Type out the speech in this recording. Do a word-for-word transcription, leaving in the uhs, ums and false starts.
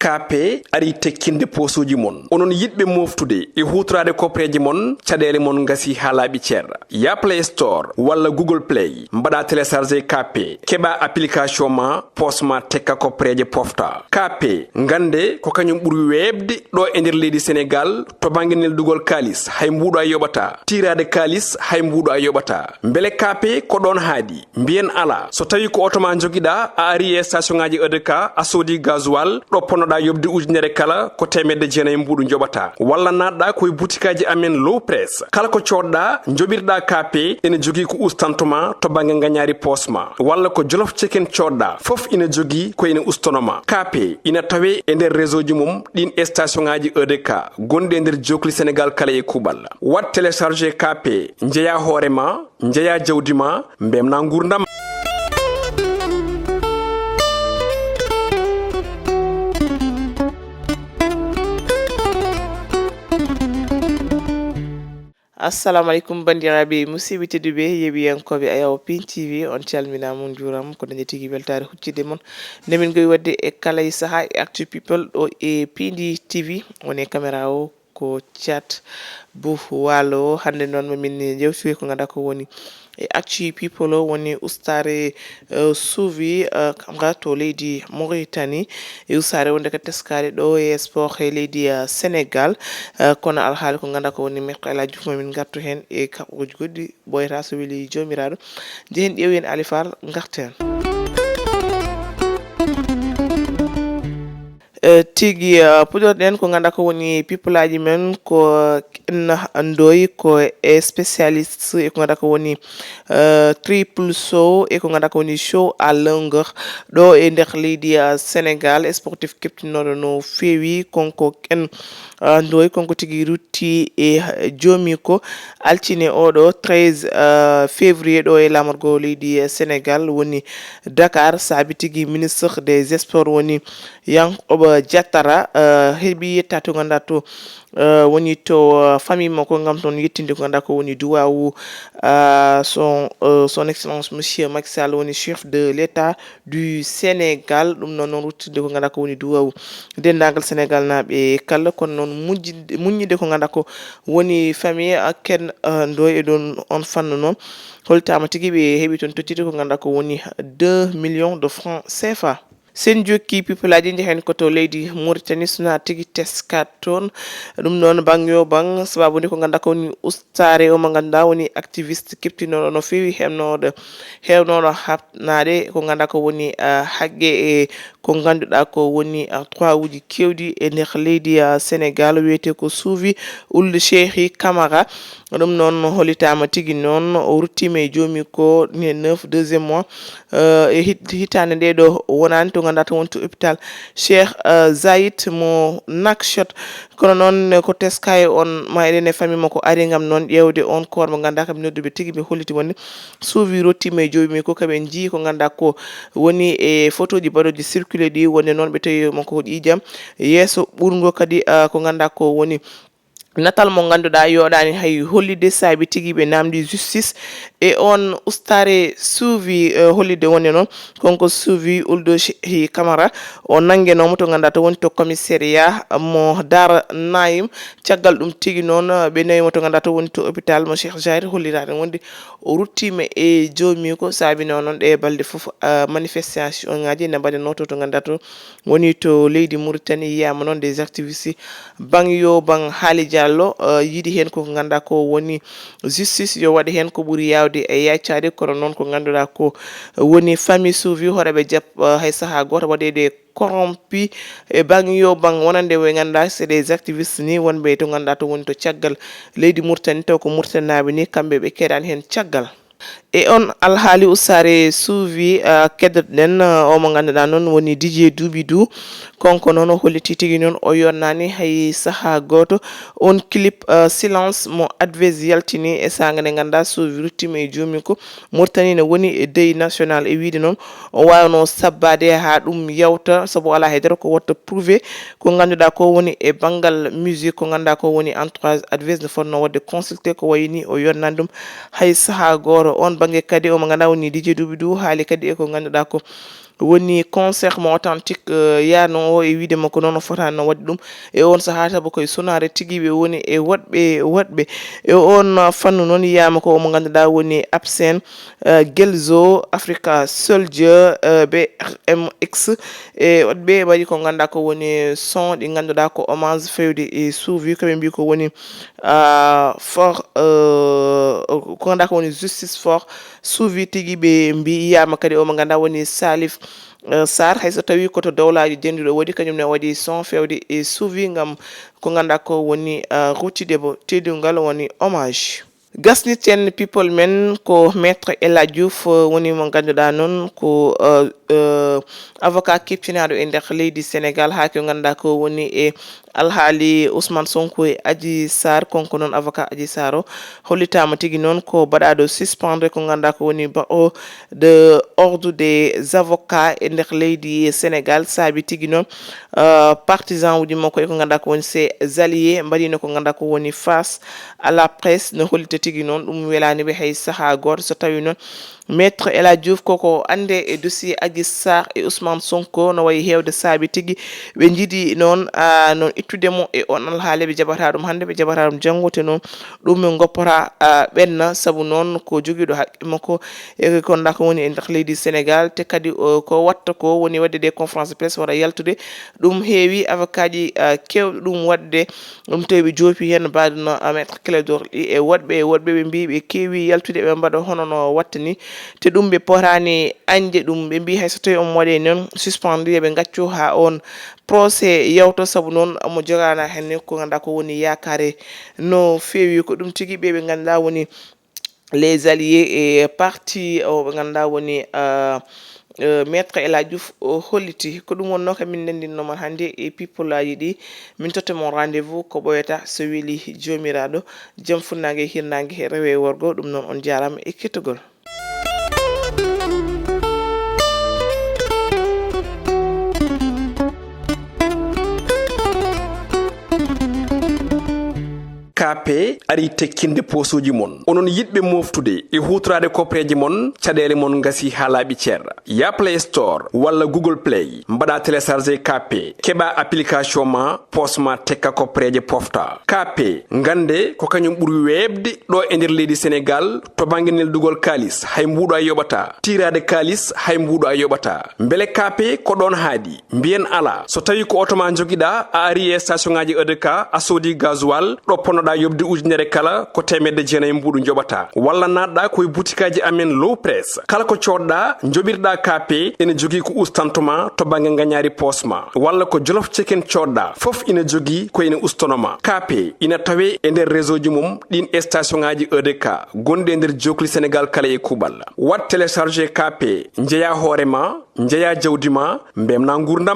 K P ari tekkinde poosuuji mon. Onon yiɗɓe mooftude e huutoraade kopreeje mon, caɗeele mon ngasi haa laaɓi cer. Ya Play Store walla Google Play, mbaɗa télécharger K P, keɓa application ma, poos ma tekka kopreeje pofta. K P, ngannde ko kañum ɓuri weeɓde ɗo e nder leydi Senegal to bannge neldugol kaalis, hay mbuuɗo a yoɓata. Tiiraade kaalis, hay mbuuɗo a yoɓata. Mbele K P ko ɗoon haaɗi? Mbiyen alaa. So tawii ko oto ma njogiɗaa, a ari e station ŋaaji E D K, a soodi gasoil, ɗo ponnoɗaa yoɓde ujunere kala, ko teemedde jeenayi mbuuɗu njoɓataa. Walla naatɗaa ko e butikaaji amen Low Press. Kala ko coodɗaa, njoɓirɗaa K P, ene jogii ko ustanto ma to bannge ngañaari poos ma. Walla ko Jolof Chicken coodɗaa, fof ina jogii ko ene ustono ma. K P ina tawee e nder réseau ji mum ɗiin e station ŋaaji E D K gonɗi e nder jookli Senegal kala e kuuɓal. Waɗ télécharger K P, njeyaa hoore ma, njeyaa jawdi ma, mbemnaa nguurndam. Assalamu aleykum, banndiraaɓe musidɓe tedduɓe, yeeɓiyankooɓe Ayaw Pin T V, on calminaama, on njuuraama. Ko dañde tigi weltaare huccitde mon. Nde min ngowi waɗde e kala e sahaa e Actu People ɗo e Pindi T V, woni e caméra o ko Thiat Bou Walo. Hannde noon, ma min njewtoy ko ngannduɗaa ko woni e Actu People o, woni ustaare, eh, suufi, eh, kamga to leydi Mauritanie. E ustaare wonde ko teskaade ɗo e sport e leydi, eh, Senegal. Eh, kono alhaali ko ngannduɗaa ko woni Maître El Hadji Diouf, ma min ngartu heen e kaɓooji goɗɗi ɓooyata so weli Joomiraaɗo. Njehen ƴeewen Ali Fall, ngarten. Eh, tigi, eh, puɗɗorɗen ko ngannduɗaa ko woni pipalaaji men ko Ken Ndoye, ko e spécialiste e ko ngannduɗaa ko woni, eh, triple saut e ko ngannduɗaa ko woni saut à longueur ɗo e nder leydi, eh, Senegal, e sportif keɓtinooɗo no feewi. Kanko Ken, eh, Ndoye, kanko tigi rutti e, eh, joomi ko altine oɗo treize, eh, février ɗo e laamorgo leydi, eh, Senegal woni Dakar, saabi tigi ministre des sports woni Yankoba Diatara, eh, heɓi yetta to ngannduɗaa to, eh, woni to, eh, famille makko ngam toon yettinde ko ngannduɗaa ko woni duwaawu, eh, son, eh, son excellence monsieur Macky Sall woni chef de l'État du Sénégal. Ɗum noon, noon ruttinde ko ngannduɗaa ko woni duwaawu denndaangal Senegal naaɓe kala, kono noon mujjinde, muññinde ko ngannduɗaa ko woni famille, eh, Ken, eh, Ndoye e ɗoon on fannu noon. Holtaama tigi ɓe heɓi toon tottide ko ngannduɗaa ko woni deux millions de francs C F A. Sen jokki pipalaaji, njehen ko to leydi Mauritanie, suna tigi teskat toon. Ɗum noon, bang yo bang, sababu nde ko ngannduɗaa ko woni ustaare o mo ngannduɗaa woni activiste keɓtinooɗo no feewi heewnooɗo, heewnooɗo haɓnaade ko ngannduɗaa ko woni, ah, haqqe e ko ngannduɗaa ko woni, ah, droit uji keewɗi e nder leydi, ah, Senegal, wiyetee ko Souvi Ould Cheikhi Camara. Ɗum noon hollitaama tigi noon, o ruttiima e joomi ko le neuf deuxième mois, eh, e hit-, hitaande nde ɗo, o wonaani to ngannduɗaa to woni to hôpital Cheikh, eh, Zayed mo Nouakchott. Kono noon ko teskaay on, ma eɗen e famille makko ari ngam noon ƴeewde on koor mo ngannduɗaa kam nodduɓe tigi ɓe holliti wonde Souvi ruttiima e joomi ko kaɓe njii ko ngannduɗaa ko woni e photoji baɗooji circulé ɗi wonde noon ɓe tawi mo ko ƴiiƴam yeeso ɓurngo kadi, eh, ko ngannduɗaa ko woni natal mo ngannduɗaa yooɗaani hay hollitde saabi tigi ɓe naamndi justice e on ustaare Souvi, eh, hollitde wonde noon kanko Souvi Ould Cheikhi Camara o nanngenooma to ngannduɗaa to woni to commissariat mo Dar Naim. Caggal ɗum tigi noon, eh, ɓe nawi mo to ngannduɗaa to woni to hôpital mo Cheikh Zayed, holliraade wonde o ruttiima e joomi ko saabi noon, noon ɗe balɗe fof, eh, manifestation ŋaaji ne mbaɗenoo to, to ngannduɗaa to woni to leydi Mauritanie. Yiyaama noon des activistes bang yo bang Haali Diallo, eh, yiɗi heen ko ngannduɗaa ko woni justice yo waɗe heen ko ɓuri yaawde e yaccaade, kono noon ko ngannduɗaa ko woni famille Souvi hoɗaɓe jaɓ, eh, hay sahaa gooto waɗeede corrompu e bang yo bang wonande ɓe ngannduɗaa c'est des activistes ni wonɓe to ngannduɗaa to woni to caggal leydi Mauritanie, taw ko Mauritanie naaɓe ni kamɓe ɓe keeɗaani heen caggal. E on alhaali ustaare Souvi, ah, keddotɗen, ah, o mo ngannduɗaa noon woni Didier Doubidou. Kanko noon o holliti tigi noon o yonnaani hay sahaa gooto. On clip, ah, silence mo Advez yaltini e saanga nde ngannduɗaa Souvi ruttiima e joomi ko Mauritanie ne woni e deuil national e wiyde noon o waawnoo sabbaade haa ɗum yawta, sabu alaa hay dara ko waɗta prouvé ko ngannduɗaa ko woni e banngal musique, ko ngannduɗaa ko woni entourage Advez no fotnoo waɗde consulté, ko wayi ni o yonnaani ɗum hay sahaa gooto. On bannge kadi, o mo ngannduɗaa woni Didier Doubidou haali kadi e ko ngannduɗaa ko woni concert mo Authentique, eh, yaano o, e wiide makko noon o fotaani no waɗde ɗum e oon sahaa, sabu koye sunaare tigi ɓe woni e woɗɓe, woɗɓe. E oon fannu noon yiyaama ko mo ngannduɗaa woni Absen, eh, Gelzo, Africa Soldier, eh, B R M X, e woɗɓe mbaɗi ko ngannduɗaa ko woni son ɗi ngannduɗaa ko hommage fewde e Souvi, ko ɓe mbii ko woni, ah, for, eh, ko ngannduɗaa ko woni justice for Souvi tigi. Ɓe mbii yiyaama kadi o mo ngannduɗaa woni Salif, eh, Sarr, hay so tawii ko to dowlaaji dennduɗo o waɗi, kañum ne o waɗi son fewde e Souvi ngam ko ngannduɗaa ko woni, eh, ruttide mo teddungal woni hommage. Gasniten people men ko Maître El Hadj Diouf, eh, woni mo ngannduɗaa noon ko, eh, eh, avocat keɓtinaaɗo e nder leydi Sénégal, haa ko ngannduɗaa ko woni e alhaali Ousmane Sonko e Adji Sarr. Kanko noon avocat Adji Sarr o hollitaama tigi noon ko baɗaaɗo suspendre ko ngannduɗaa ko woni barreau de ordre des avocats e nder leydi Sénégal. Saabi tigi noon, eh, partisan uji makko e ko ngannduɗaa ko woni ses alliés mbaɗino ko ngannduɗaa ko woni face à la presse, no hollita tigi noon ɗum welaani ɓe hay sahaa gooto. So tawii noon Maître El Hadj Diouf koko annde e dossier Adji Sarr e Ousmane Sonko, no wayi heewde saabi tigi ɓe njiɗi noon, ah, noon ittude mo e on alhaali. Ɓe jaɓata ɗum hannde, ɓe jaɓata ɗum janngo, te noon ɗum ɓe ngoppata, ah, ɓenna, sabu noon ko jogiiɗo haqqe makko e ko ngannduɗaa ko woni e nder leydi Sénégal, te kadi o, ko watta ko woni waɗde des conférences de presse walla yaltude. Ɗum heewi avocat ji, ah, keewɗi ɗum waɗde. Ɗum tawi ɓe joopi heen mbaɗno, ah, Maître Clédor Ly e woɗɓe, e woɗɓe ɓe mbii ɓe keewi yaltude ɓe mbaɗa hono no watta ni. Te ɗum ɓe potaani añde ɗum. Ɓe mbii hay so tawii omo waɗee noon suspendre, yo ɓe ngaccu haa oon procès yawta, sabu noon omo jogaana heen ko ngannduɗaa ko woni yaakaare no feewi. Ko ɗum tigi ɓe ɓe ngannduɗaa woni les alliés e parti o ɓe ngannduɗaa woni, ah, eh, Maître El Hadj Diouf o holliti. Ko ɗum wonnoo ka min ndenndinno mon hannde e people aji ɗi. Min totte mon rendez-vous ko ɓooyata so weli Joomiraaɗo. Jam funnaange e hirnaange e rewe e worgo. Ɗum noon on jaaraama e kettugol. K P ari tekkinde poosuuji mon. Onon yiɗɓe moftude e huutoraade koppereeje mon, caɗeele mon ngasi haa laaɓi cer. Ya Play Store walla Google Play, mbaɗa télécharger K P, keɓa application ma, poos ma tekka koppereeje pofta. K P, ngannde ko kañum ɓuri weeɓde ɗo e nder leydi Sénégal to bannge neldugol kaalis, hay mbuuɗo a yoɓata. Tiiraade kaalis, hay mbuuɗo a yoɓata. Mbele K P ko ɗoon haaɗi? Mbiyen alaa. So tawii ko oto ma njogiɗaa, a ari e station ŋaaji E D K, a soodi gasoil, ɗo ponnoɗaa yoɓde ujunere kala, ko teemedde jeenayi mbuuɗu njoɓataa. Walla naatɗaa ko e butikaaji amen Low Press. Kala ko coodɗaa, njoɓirɗaa K P, ene jogii ko ustantoo ma to bannge ngañaari poos ma. Walla ko Jolof Chicken coodɗaa, fof ina jogii ko ene ustanoo ma. K P ina tawee e nder réseau ji mum ɗiin station ŋaaji E D K gonɗi e nder jookli Sénégal kala e kuuɓal. Waɗ télécharger K P, njeyaa hoore ma, njeyaa jawdi ma, mbeltinaa nguurndam.